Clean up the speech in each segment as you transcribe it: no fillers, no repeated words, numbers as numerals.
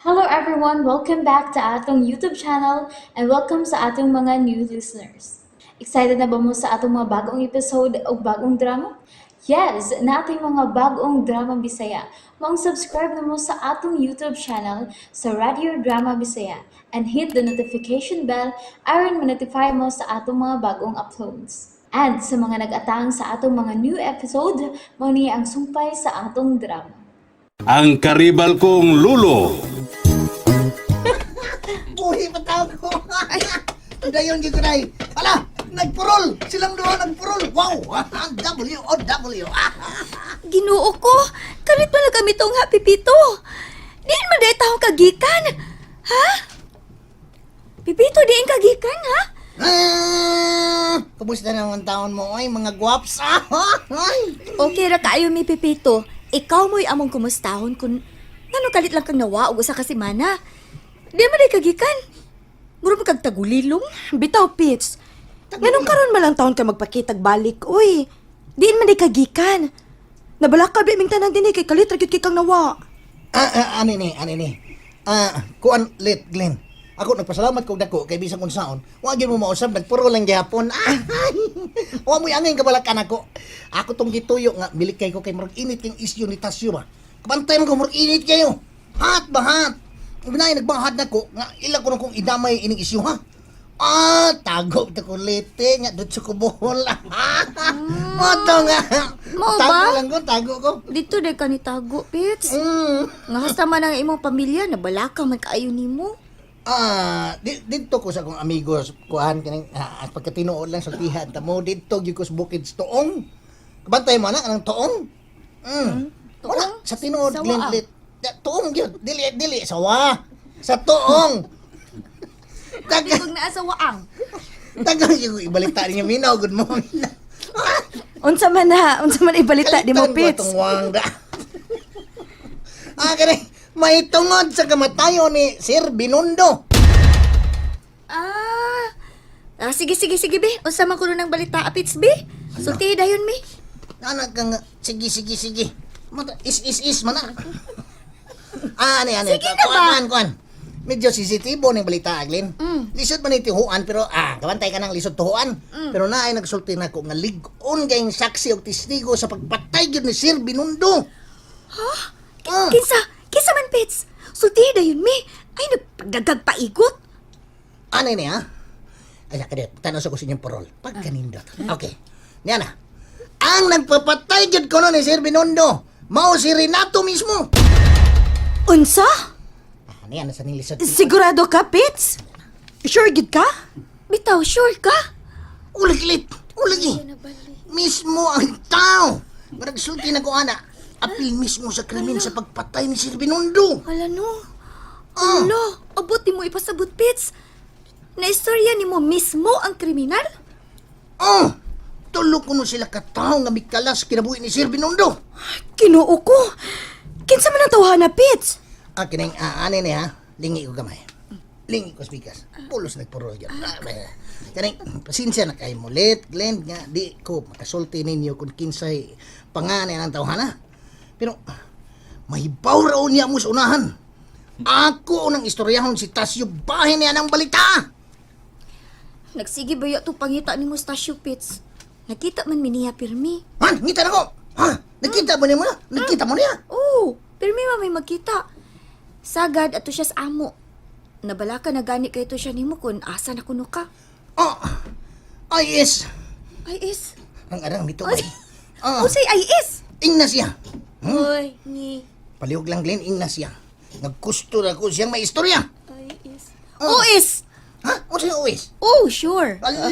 Hello everyone! Welcome back to atong YouTube channel and welcome sa atong mga new listeners. Excited na ba mo sa atong mga bagong episode o bagong drama? Yes! Naa tay mga bagong drama Bisaya. Maong subscribe na mo sa atong YouTube channel sa Radio Drama Bisaya and hit the notification bell aron ma-notify mo sa atong mga bagong uploads. And sa mga nag-atang sa atong mga new episode, mao ni ang sumpay sa atong drama. Ang karibal kong lulo. Buhi pa tao ko. Dayon gyud ko day. Hala, nagpurol. Silang duha nagpurol. Wow. W O W. Ginoo ko, kalit man lang kami tong Happy Pito. Diin man diay taong kagikan. Ha? Pipito, diin kagikan, ha? Ah, kumusta naman taon mo oy, mga guwaps? Ay. Okay ra kaayo mi, Pipito. Ikaw mo'y among kumustahon kun ngano kalit lang kang nawa og usa ka semana. Di man diay kagikan. Mura man kag tagulilong. Bitaw, Pits. Nganong karon man lang taon ka magpakitag balik, uy. Diin man di kagikan. Nabalaka bi ming tanan dinhi kay kalit ra gyud kay kang nawa. Ah, ah, ani ni, ani ni. Ah, kuan lit Glenn. Ako nagpasalamat kog dako kay bisan unsaon, wa gyud mo mausab, nagpuro lang gihapon. Ay, wa mo'y angay kabalakan ako. Ako tong gituyo nga milikay ko kay murag init king isyu ni Tasyo ba. Kabantay man ko, murag init kayo. Hat ba hat? Binay nagbahad nako nga ila ko kung idamay ining isyu ha. Ah, tago ta ko lete nga dudto ko Bohol. Moto nga. Mao Tago ba? lang ko, tago ko. Dito day ka ni tago, Pits. Nga hasta man ang imong pamilya nabalaka man kaayo nimo. Ah, didto ko sa akong amigos kuan kaning pagkatinuod lang sultihan ta mo didto gyud ko sa bukid sa Tuong. Kabantay mo na anang Tuong. Wala sa tinuod. Sawa, Glenn ah. Lit. Tuong gyud, dili dili sawa. Sa Tuong. Di kog naa sa waang. Taga gyud ko ibalita niya minaw good morning. Unsa man na, unsa man ibalita di mo, Kalitan ko Pits? atong wang da. Ah, kani may tungod sa kamatayon ni Sir Binundo. Ah. Ah, sige, sige, sige, be. Unsa man kuno ng balita, Pits, be? Sulti dayon mi. Anak ka nga, sige, sige, sige. Mata, is, is, is, mana. Ah, ani, ani. Sige na ba? Kuan, kuan, kuan. Medyo sensitibo ning balita, Aglin. Lisod man itihuan, pero, kabantay ka ng lisod tuhuan. Pero naay nagsulti na ko nga lig-on kayong saksi og testigo sa pagpatay gyud ni Sir Binundo. Ha? Ah, Kinsa? Kinsa man, Pits? Sulti dayon mi. Ay, nagpagdagag paigot. Ano ni, ha? Ay, kadet, tanaw sa ko sa inyong parol. Pagkanindot. Okay. Niya na. Ang nagpapatay gyud kuno ni Sir Binondo, mao si Renato mismo. Unsa? Ah, niya na sa ning lisod. Sigurado ka, Pits? Sure gid ka? Bitaw, sure ka? Uliglit! Uligi! Mismo ang tao! Nga nagsulti na ko, ana. Apil mismo sa krimen sa pagpatay ni Sir Binondo. Hala no. Hala, abot di mo ipasabot, Pits. Naistorya ni mo mismo ang kriminal? Oh! Tulo kuno sila katao nga mikalas kinabuhi ni Sir Binondo. Kinoo ko. Kinsa man ang tawhana, Pits? Ah, kining, ani ni ha. Lingi ko gamay. Lingi ko spikas. Pulos nagpurol yun. Ah, kaning, pasensya na kayo mulit, Glenn, nga di ko makasulti ninyo kung kinsay pangani ang tawhana. Pero, mahibaw raw niya mo sa unahan. Ako unang istoryahon si Tasyo bahin niya ng balita. Nagsige ba to pangita ni mo Stasio, Pits? Nakita man mi niya pirmi. Han, ngita na ko! Ha? Nagkita ba niya mo na? Nagkita mo niya? Oo, pirmi man may magkita. Sagad ato siya sa amo. Nabalaka na gani kay to siya nimo kun asa na kuno ka. Oh, ay is. Ay is. Ang arang nito ay. Ah, Unsay ay is? ingna siya. Oy, ni Palihog lang, Glenn, ingna siya. Nagkusto na ko siyang may istorya. ay is. Oh, is. Ha? O siya uwis? Oh, sure. Allah!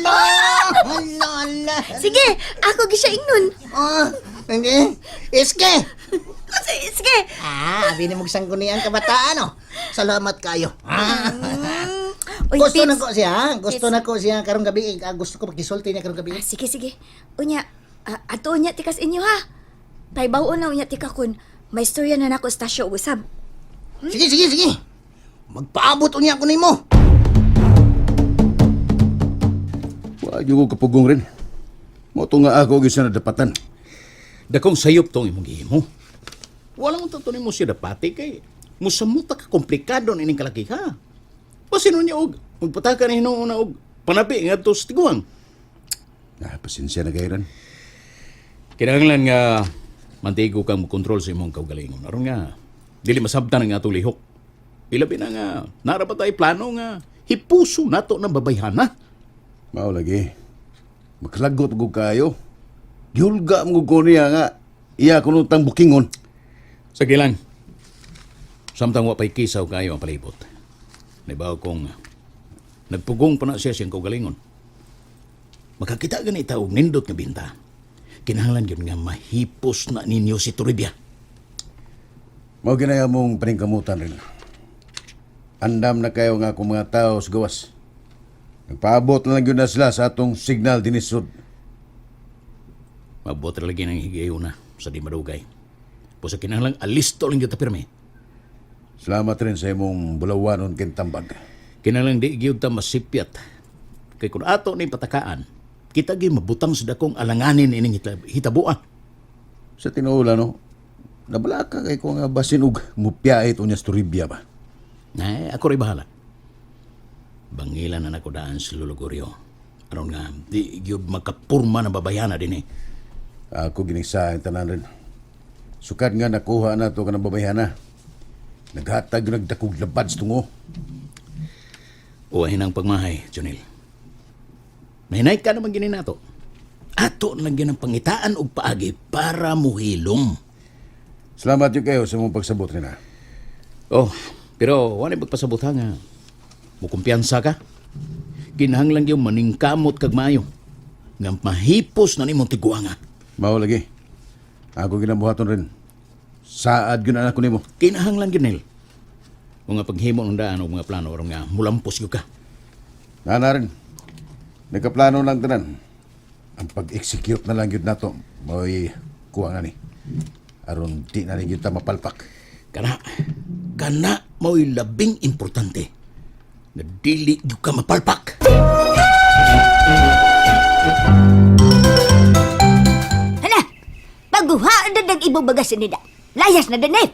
Allah, Allah! Sige, ako gi siya ingnon. Ah, hindi. Iske! Sige, sige. Ah, abi ni mong sangguniang kabataan, oh. Salamat kayo. Ah. Oy, Gusto Pits. na ko siya, ha? Gusto Pits. na ko siya karong gabi. Ah, gusto ko pakisulti niya karong gabi. Ah, sige, sige. Unya, ato unya tikas inyo ha. Paybaw na unya tika kun may istorya na nako Stasyo usab. Sige, sige, sige. Magpaabot unya ko nimo. Wa gyud ko kapugong rin. Mo to nga ako gyud siya nadapatan. Dakong sayop tong imong gihimo. Walang unta to nimo siya dapati kay Musamuta ka komplikado na ining kalaki ha. Pasino niya og magpataka ni hinuon na og panabi ngadto sa tiguang. Ah, pasensya na kayo rin. Kinahanglan nga mantigo kang mokontrol sa imong kaugalingon. Aron nga dili masabtan ang atong lihok. Ilabi na nga nara pa tay plano nga hipuso nato ng babayhana. Mao lagi. Maklagot ko kayo. Gihulga mo ko niya nga. Iya kuno tang bukingon. Sige lang. Samtang wa pa'y kisaw kayo ang palibot. Naibaw kong nagpugong pa na siya siyang kaugalingon. Makakita ganita og nindot nga binta. Kinahanglan gyud nga mahipos na ninyo si Toribia. Mao ginaya mong paningkamutan rin. Andam na kayo nga akong mga tao sa gawas. Nagpaabot na lang yun na sila sa atong signal dinisod. Mabuot ra lagi ng higayon na sa di madugay. Pusa kinahanglan alisto lang gyud ta pirmi. Salamat rin sa imong bulawanon kintambag. Kinahanglan di gyud ta masipyat. Kay kun ato ni patakaan, kita gyud mabutang sa dakong alanganin ining hitabuan. Sa tinuola no, nabalaka kay ko nga basin og mupiyait unya sa Toribia ba. Ay, ako rin bahala. Bangilan na nako daan sa Lulugorio. Aron nga, di gyud makapurma na babayana din eh. Ako ginisa ang tanan rin. Sukad nga nakuha na to kanang babayhana. Naghatag nagdakog labad sa tungo. Uwahin ang pagmahay, Junil. Mahinay ka naman gini nato. Ato na lang gyud ang pangitaan og paagi para muhilom. Salamat yun kayo sa mong pagsabot rin ha. Oh, pero wala magpasabot ha nga. Mukumpiyansa ka. Kinahanglan gyud maningkamot kag maayo. Nga mahipos na nimong tiguanga. Mao lagi. Ako ginabuhaton rin. Saad gyud na ako nimo. Kinahanglan gyud nil. Mga paghimo ng daan o mga plano aron nga mulampos gyud ka. Nana rin. Nagkaplano lang tanan. Ang pag-execute na lang yun nato. Mo'y kuha nga ni. Aron di na rin yun ta mapalpak. Kana, kana mao'y labing importante. Nga dili gyud ka mapalpak. Hala, paguhaan na ng ibong baga sinida. Layas na din eh.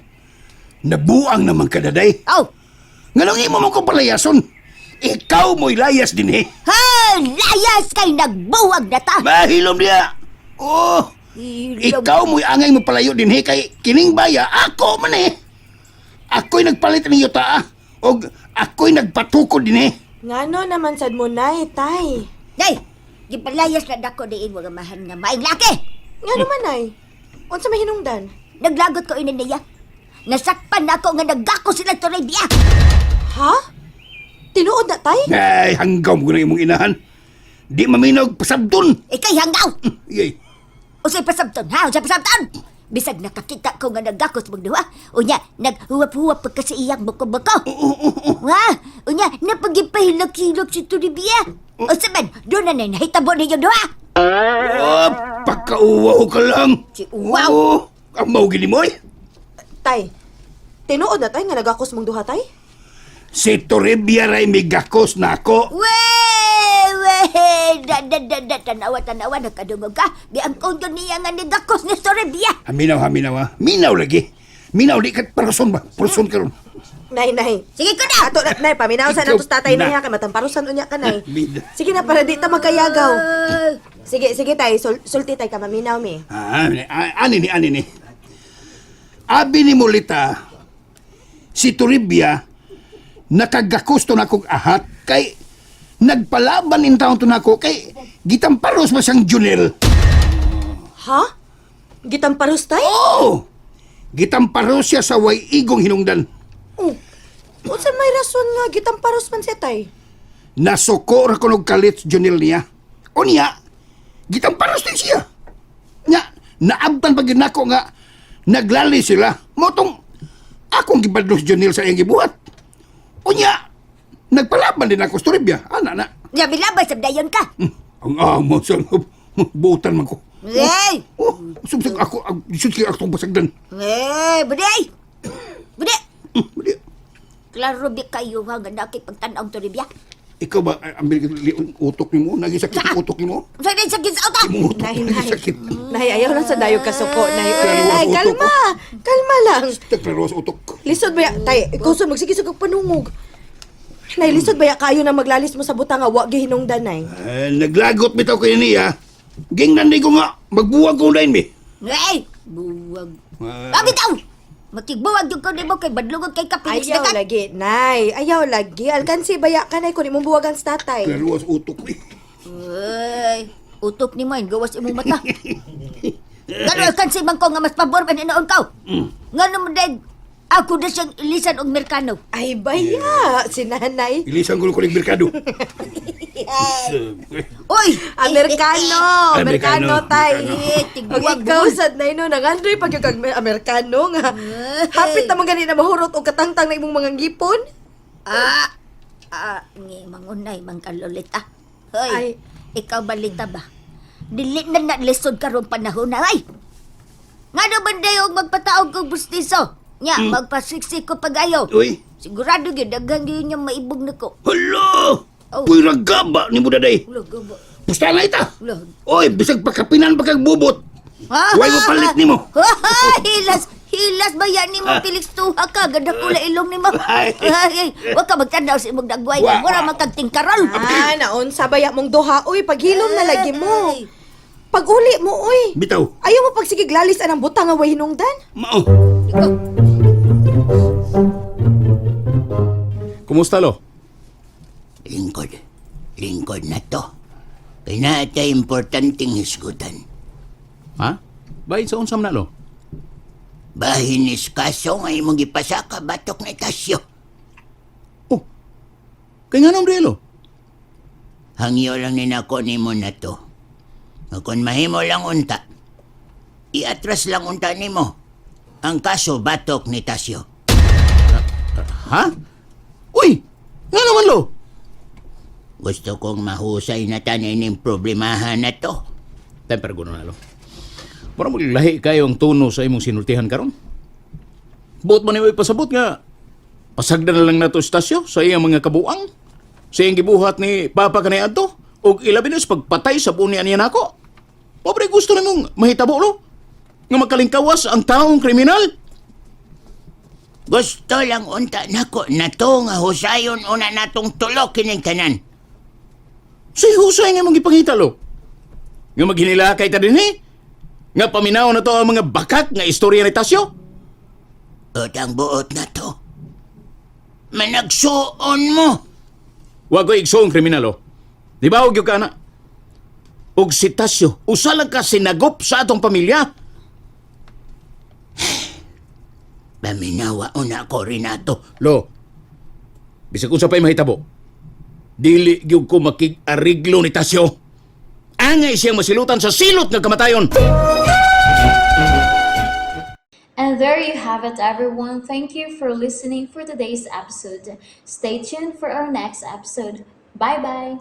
Nabuang naman ka, daday. Oh, Nganong imo mo kong palayason? Ikaw mo'y layas din eh. ha, layas kay nagbuwag na ta. Mahilom niya. Oh, Hilom. ikaw mo'y angay mo palayo din eh. Kay kining baya, ako man eh. Ako'y nagpalit ng yuta ah. Og ako'y nagpatukod din eh. Ngano naman sad mo, Nay, tay? Day, gipalayas na dako diin wag amahan nga maing laki. Ngano man, Nay? Unsa may hinungdan? Naglagot ko ini niya. Nasakpan na ako nga nagako sila Toribia. Ha? Tinuod na, tay? Ay, hanggaw mo na imong inahan. Di maminaw pasabdon. Ikay hanggaw. Yay. Usay pasabton, ha? Usay pasabton! Bisag nakakita ko nga nagakos magduha. Unya, naghuwap-huwap pa kasi iyang buko-buko. Ha? Unya, napagipahilak-hilak si Toribia. O saban, doon na na nahitabo ninyo duha. Oh, pagkauwaw ka lang. Si uwaw. Oh, ang mau gini mo eh. Tay, tinuod na, tay, nga nagakos mong duha, tay? Si Toribia ray migakos na ako. Weh, weh, da, da, da, da, tanawa, tanawa, nagkadungog ka. Biang kong niya nga nagakos ni Toribia. Haminaw, haminaw ha. Minaw lagi. Minaw di ka parason ba? Parason ka ron. Nay, nay. Sige ko na! Ato na, nay, paminaw sa Ikaw natos tatay na. na kay matamparusan unya ka, nay. Mina. Sige na, para di ta magkayagaw. Sige, sige, tay. Sulti, tay, ka maminaw mi. Ah, ani ni, ani ni. Abi ni Mulita, si Toribia, nakagakos to na kong ahat kay nagpalaban in taon to nako kay gitamparos ba siyang Junel. Ha? Gitamparos, tay? Oh! Gitamparos siya sa way igong hinungdan. Oh. Unsa may rason nga gitamparos man siya, tay? Nasuko ra kunog kalit Junel niya. O niya, gitamparos din siya. Nya, naabtan pag nako nga naglali sila. Motong akong gibadlos Junel sa iyang gibuhat. O niya, nagpalaban din ako sa Toribia. Ana na. Nga, bilabay sa dayon ka. Ang amo sa buutan man ko. Hey! Oh, sumsig ako, sumsig ako itong basagdan. Eh, buday! Buday! Budi. Klaro bi kayo ha nga nakipagtan-awng Toribia. Ikaw ba, ang utok nimo? Naging sakit ang utok nimo? Sa din sakit sa utok! Imong utok, Nay, naging nay. sakit. Nay, ayaw lang sa dayo kasuko, nay. Klaro Ay, ang utok kalma. Kalma lang. Taklaro sa utok. Lisod ba ya? Tay, ikaw sa magsige sa kag panungog. Nay, lisod ba ya kayo na maglalis mo sa butang nga wa gihinungdan, nay? Eh, naglagot bitaw kayo niya. Gingnan ni ko nga, magbuwag ko na mi. Ay, buwag. Ah, bitaw! Makigbuwag yung ko nimo kay badlungon kay kapilis na Ayaw ka. lagi, nay. Ayaw lagi. Alkansi baya ka, nay, kung imong buwagan sa tatay. Pero was utok ni. Ay, utok ni mo, gawas imong mata. Gano alkansi man ko nga mas pabor man hinoon ka. Ngano mo dahil ako na siyang ilisan og Merkano. Ay, baya. Si nanay. Ilisan ko kulig merkado. Uy! Amerikano! Amerikano, Amerikano, tay. Eh, Pag tigbuwag ikaw sad nay no, nangandroy pag yung kag Amerikano nga. Hapit naman gani na mahurot og katangtang na imong mga ngipon. Ah, ah, ngi mangunay man ka Lolita. Hoy, Ay. ikaw balita ba? Dili na na lisod karon panahon na ay. Ngano man dayo og magpataog kog bustiso? Nya, magpasiksik ko pag-ayo. Uy. Sigurado gyud daghan gyud niya maibog nako. Hala! Oh. Puy ragaba ni mo daday. Ulah gaba. Pusta na ita. Ulah. Oy, bisag pagkapinan pagkagbubot. Way mo palit nimo. Hilas, hilas ba yan nimo Felix tuha ka ganda kula ilong nimo. Ay. Ay, wa ka magtanaw sa imong dagway Wa, mura wa. man kag tingkarol. Ah, naunsa baya mong duha oy, paghilom na lagi mo. Ay. Pag uli mo oy. Bitaw. Ayaw mo pagsigig lalis anang butang nga way hinungdan? Mao. Kumusta, lo? Lingkod. Lingkod na to. Kaya na ito importanteng hisgutan. Ha? Bahin sa unsam na, lo? Bahin is kaso nga imong gipasaka batok na kasyo. Oh, kay nga nang lo? Hangyo lang ni nako nimo na to. Nga Kung mahimo lang unta, iatras lang unta nimo. Ang kaso batok ni Tasyo. Ha? Uy! Nga naman, lo? Gusto kong mahusay na tanay ning problemahan na to. Temper guno na, lo. Mura mo lahi kayo ang tono sa imong sinultihan karon. Buot man nimo ipasabot nga pasagdan na lang nato estasyo sa iyang mga kabuang. Sa iyang gibuhat ni Papa kanay adto ug ilabi na sa pagpatay sa bunia niya nako. Pobre gusto nimong mahitabo lo. Nga magkalingkawas ang taong kriminal. Gusto lang unta nako na to nga husayon una natong tulo kining tanan. Si husay nga mong gipangita lo. Nga maghinilakay ta dinhi. Nga paminaw na to ang mga bakak nga istorya ni Tasyo. At ang buot na to. Managsuon mo. Wa ko igsoong kriminal, oh. Di ba og ka na? Og si Tasyo, usa lang ka sinagop sa atong pamilya. Paminawa una ko Renato. Lo, bisag unsa pa'y mahitabo, dili gyud ko makig-ariglo ni Tasyo. Angay siyang masilutan sa silot nga kamatayon. And there you have it, everyone. Thank you for listening for today's episode. Stay tuned for our next episode. Bye bye.